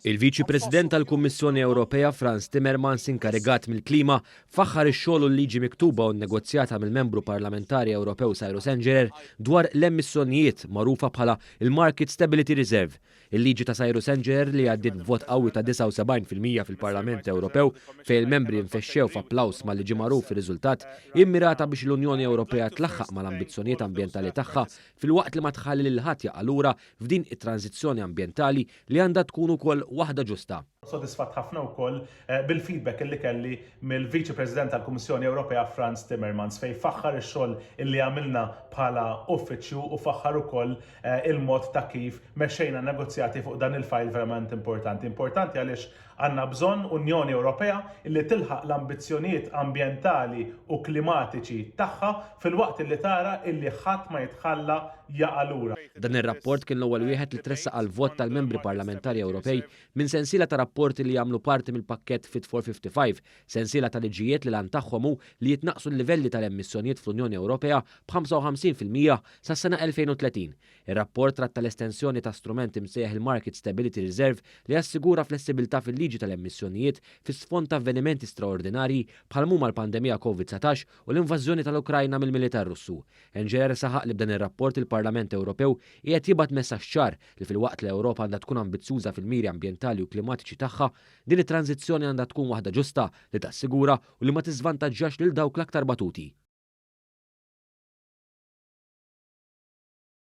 Il-Viċi President tal-Kummissjoni Ewropea Frans Timmermans inkarigat mill-klima faħħar ix-xogħol u l-liġi miktuba u nnegozjata mill-Membru Parlamentari Ewropew Cyrus Engerer dwar l-emissjonijiet magħrufa bħala il-Market Stability Reserve. Il-liġi ta' Cyrus Engerer li għaddiet b'vot qawwi ta' 79% fil-Parlament Ewropew fejn il-membri infexxew f'applaws malli ġie magħruf ir-riżultat, immirata biex l-Unjoni Ewropea tlaħħaq mal-ambizzjonijiet ambjentali tagħha filwaqt li ma tħalli lil ħadd jaqa' lura f'din it-tranżizzjoni ambjentali li għandha tkun ukoll waħda ġusta. Sodisfatt ħafna wkoll bil-feedback li kelli mill-Viċi President tal-Kummissjoni Ewropea Frans Timmermans fejn faħħar ix-xogħol li għamilna bħala uffiċċju u faħħar ukoll il-mod ta' kif mexxejna negozjati fuq dan il-file verament importanti. Importanti għaliex għandna bżonn Unjoni Ewropea li tilħaq l-ambizzjonijiet ambjentali u klimatiċi tagħha filwaqt li tara illi ħadd ma jitħalla jaqa' lura. Dan ir-rapport kien l-ewwel wieħed li tressaq għal vot tal-membri parlamentari Ewropej minn sensiela ta' rapporti li jagħmlu parti mill-pakkett Fit for 55, sensiela ta' liġijiet li l-għan tagħhom hu li jitnaqqsu l-livelli tal-emissjonijiet fl-Unjoni Ewropea b'55% sas-sena 2030. Ir-rapport tratta l-estensjoni ta' strument imsejjaħ il-Market Stability Reserve li jassigura flessibilità fil-liġi tal-emissjonijiet fi sfond ta' avvenimenti straordinarji bħal huma l-pandemija COVID-19 u l-invażjoni tal-Ukrajna mill-militar Russu. Engerer saħaq li b'dan ir-rapport il-Parlament Ewropew qiegħed jibgħat messaġġ ċar li filwaqt li l-Ewropa għandha tkun ambizzjuża fil-miri ambjentali u klimatiċi tagħha, din it-tranżizzjoni għandha tkun waħda ġusta li tassigura u li ma tiżvantaġġjax lil dawk l-aktar batuti.